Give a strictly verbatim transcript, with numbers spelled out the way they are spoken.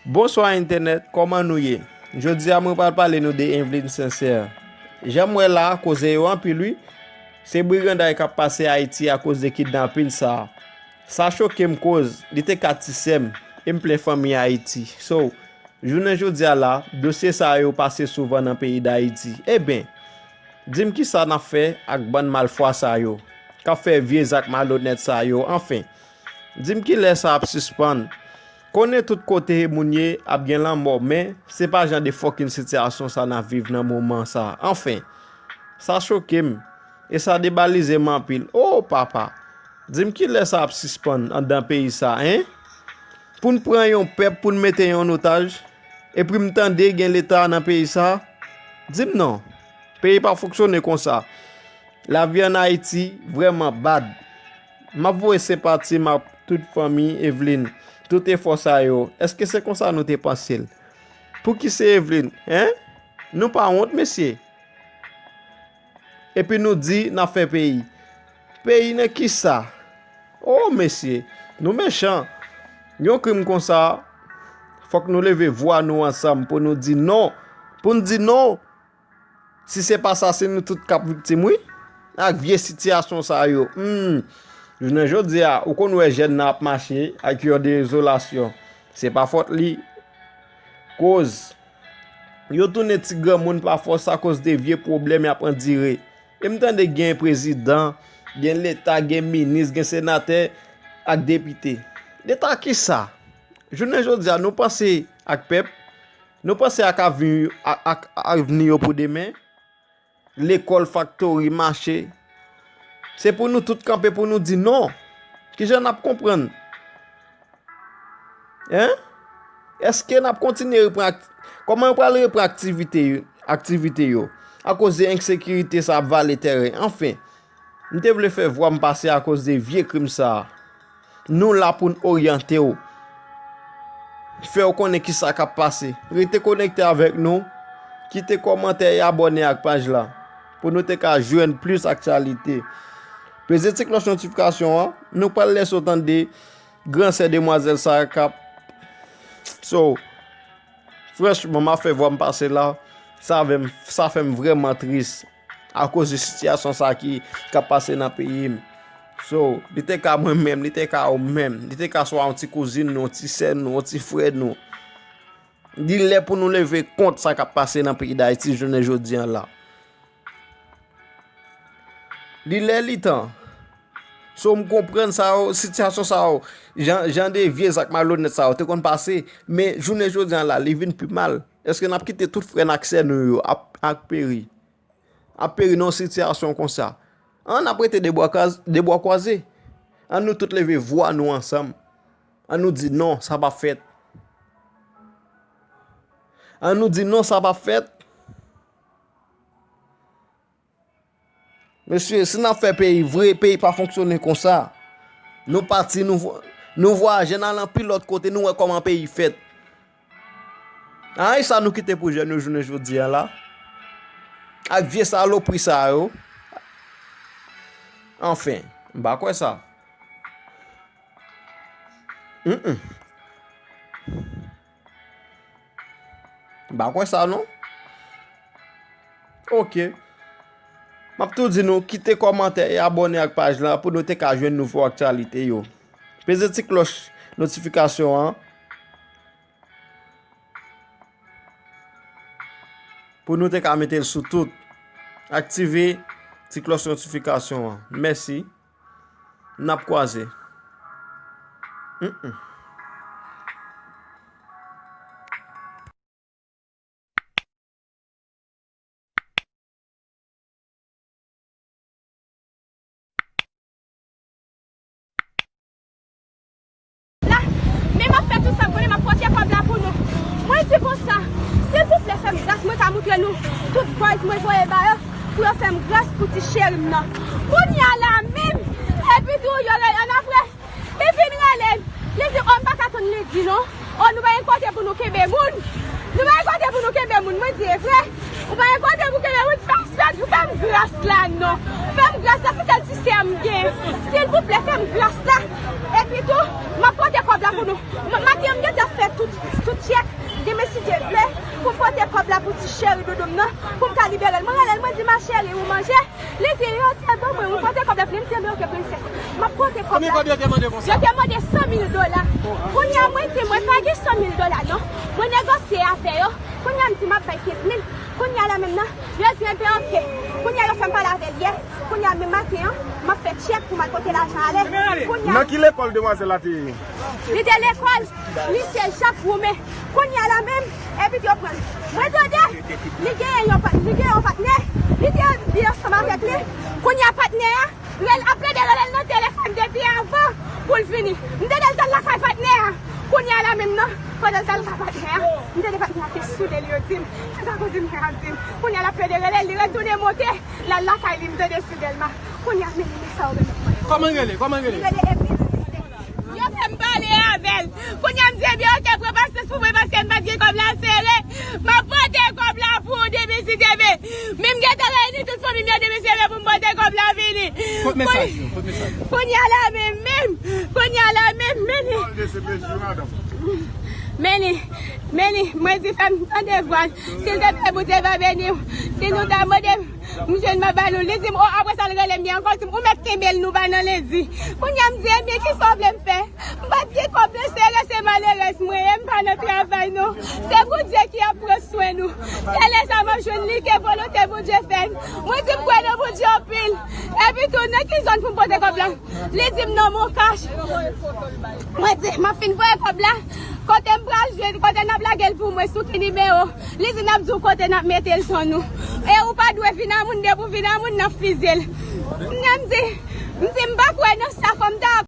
Bonswa entènèt, kòman nou ye? Jodi a mwen pral pale nou de Evelyne Sincère. Jan m wè la, koze yo anpil wi. Se briganday k ap pase Ayiti akoz de kidnapin sa a. Sa choke m koz li te ka ti sè m, e m plen fanmi Ayiti. So, jounen jodi a la, dosye sa yo pase souvan nan peyi Dayiti. Eben, di m kisa n ap fè ak bann malfwa sa yo, k ap fè vye zak malonèt sa yo, anfen. Di m kilè sa ap sispann. Konnen tout kote moun ye ap gen lanmò, men se pa jan de fucking sitiyasyon sa n ap viv nan moman sa. Anfen, sa choke m, e sa debalize m anpil. O papa, di m kilè sa ap sispann anndan peyi sa, en? Pou n pran yon pèp, pou n mete yo an otaj, epi m tande gen leta nan peyi sa? Di m non, peyi pa fonksyone konsa. Lavi ann Ayiti vrèman bad. M ap voye senpati m ak tout fanmi Evelyne, tout efò sa yo. Èske se konsa nou te panse l? Pouki se Evelyne, en? Nou pa wont, mesye? Epi nou di n ap fè peyi. Peyi nan kisa? O mesye, nou mechan. Yon krim konsa, fòk nou leve vwa nou ansanm pou nou di non. Pou n di non, si se pa sa, se nou tout k ap viktim, wi. Ak vye sitiyasyon sa yo. Hmm. Jounen jodi a, ou konn wè jèn nan ap mache ak yon dezolasyon. Se pa fòt li. Koz yo tounen ti granmoun pa fòs akoz de vye pwoblèm y ap andire. E m tande gen prezidan, gen leta, gen minis, gen senatè ak depite. Leta kisa? Jounen jodi a, nou panse ak pèp? Nou panse ak avni, ak, ak avni yo pou demen? Lekòl, faktori, mache. Se pou nou tout kanpe pou nou di non. Kijan n ap konprann? En? Èske n ap kontinye reprann ak-, kòman yo pral reprann aktivite yo, aktivite yo? Akoz de ensekirite sa ap vale tèren. Anfen, m te vle fè vwa m pase akoz de vye krim sa a. Nou la pou n oryante w, fè w konnen kisa k ap pase. Rete konekte avèk nou, kite kòmantè e abòne ak paj la pou nou te ka jwenn plis aktyalite. Peze ti klòch notifikasyon an, nou pral lèse w tande gran sè demwazèl sa k ap. So, franchman, m ap fè vwa m pase la, sa fè m, sa fè m vrèman tris akoz de sitiyasyon sa ki, k ap pase nan peyi m. So, li te ka mwen menm, li te ka ou menm, li te ka swa yon ti kouzin nou, yon ti sè nou, yon ti frè nou. Li lè pou nou leve kont sa k ap pase nan peyi Dayiti jounen jodi an la. Li lè, li tan. So, m konprann sa yo, sitiyasyon sa yo, jan, jan de vye zak malonèt sa yo te konn pase, men jounen jodi an la, li vin pi mal. Èske n ap kite tout frè n ak sè nou yo ap, ap peri? Ap peri nan yon sitiyasyon konsa? Ann ap rete de bwa kraz-, de bwa kwaze. Ann nou tout leve vwa nou ansanm. Ann nou di non, sa p ap fèt. Ann nou di non, sa p ap fèt. Mesye, si n ap fè peyi vre, peyi pa fonksyone konsa. Nou pati, nou vo-, nou vwayaje, n al anpil lòt kote, nou wè kòman peyi fèt. Ay, sa nou kite pou jèn yo jounen jodi a la. Ak vye salopri sa yo. Anfen, m pa kwè sa. Mm, mm. M pa kwè sa non. Ok. M ap tou di nou kite kòmantè e abòne ak paj la pou nou te ka jwenn nouvo aktyalite yo. Peze ti klòch notifikasyon an pou nou te ka mete l sou tout. Aktive ti klòch notifikasyon an. Mèsi. N ap kwaze. Mm, mm. La, men m ap fè tout sa m konnen, m ap pote kòb la pou nou. Mwen di konsa, silvouplè fè m gras, mwen ka moutre nou tout voice mwen voye ba yo, pou yo fè m gras pou ti cheri m nan. Kounye a la menm, epi tou yo rele annapre, li vin rele m, li di, o, m pa ka tann li di non. O, nou pa gen kote pou nou kenbe moun. Nou pa gen kote pou nou kenbe moun, mwen di, e vre? Ou pa gen kote pou kenbe moun, fè m, fè m, fè m gras la non. Fè m gras la, se sèl ti sè m gen. Silvouplè, fè m gras la. Epi tou, m ap pote kòb la pou nou. M, maten an, m gentan fè tout, tout chèk, demen si Dye vle, pou m pote kòb la pou ti cheri doudou m nan, pou m ka libere l. Mwen rele l, mwen di, ma chérie, ou manje? Li di, yo te ban mwen, ou pote kòb la vini? M di, enben, oke, prensès. M ap pote kòb la. Konbyen kòb yo te mande konsa? Yo te mande san mil dola. Kounye a, mwen di, mwen pa gen san mil dola, non. Mwen negosye avè yo. Kounye a, m di, m ap bay kenz mil. Kounye a la menm nan, yo di, enben, oke. Kounye a, yo fè m pale avè l yè. Kounye a, menm maten an, m ap fè tchèk pou m al pote lajan ale. Kounye a, nan ki lekòl demwazèl la te ye? Li te lekòl Lise Jak Woumen. Kounye a la menm, epi yo pran l. Mwen tande, li genyen yon pa-, li genyen yon patnè. Li te viv ansanm avèk li. Kounye a, patnè a rele, ap plede rele l nan telefòn depi avan pou l vini. M tande l t al lakay patnè a. Kounye a la menm nan, pandan l t al lakay patnè a, m tande patnè a te soule l, yo di m, se sa kouzin mwen an di m. Kounye a, l ap plede rele l, li retounen monte, l al lakay li, m tande sou Dèlma. Kounye a, men li sa yo rele. Kòman l rele? Kòman l rele? Li rele Emile Sisè. Yo fè m pale avè l. Kounye a, m di, ebyen, oke, pran pasyans pou mwen, paske m pa t gen kòb la sere. M ap pote kòb la pou ou demen si Dye vle. Men m gentan reyini tout fanmi m yo demen si Dye vle pou m pote kòb la vini. Kot mesaj yo? Kot mesaj yo? Kounye a la menm, menm. Kounye a la menm, menm. Meni, meni, mwen di fè m tande vwa l. Si l te fè Bondye va beni w. Si nou ta mande m, m jwenn m ap ba nou. Li di m, o, apre sa l rele m li ankò, li di m, ou mèt kenbe l, nou ba nan lendi. Kounye a m di, ebyen, kisa w vle m fè? M pa t gen kòb, mwen sere, se malerèz mwen ye, m pa nan travay non. Se Bondye ki ap pran swen nou. Se lè sa m ap jwenn li ke volonte Bondye fèt. Mwen di m kwè nan Bondye anpil. Epi tou, nan ki zòn pou m pote kòb la? Li di m nan Moncash. Mwen di, m ap fin voye kòb la. Kote m pral jwenn, kote n ap lage l pou mwen, sou ki nimewo? Li di n ap di w kote n ap mete l, tann ou. E ou pa dwe vin a moun, depi w vin a moun, n ap fizye l. M di, m di, m pa kwè nan sa, fò m ta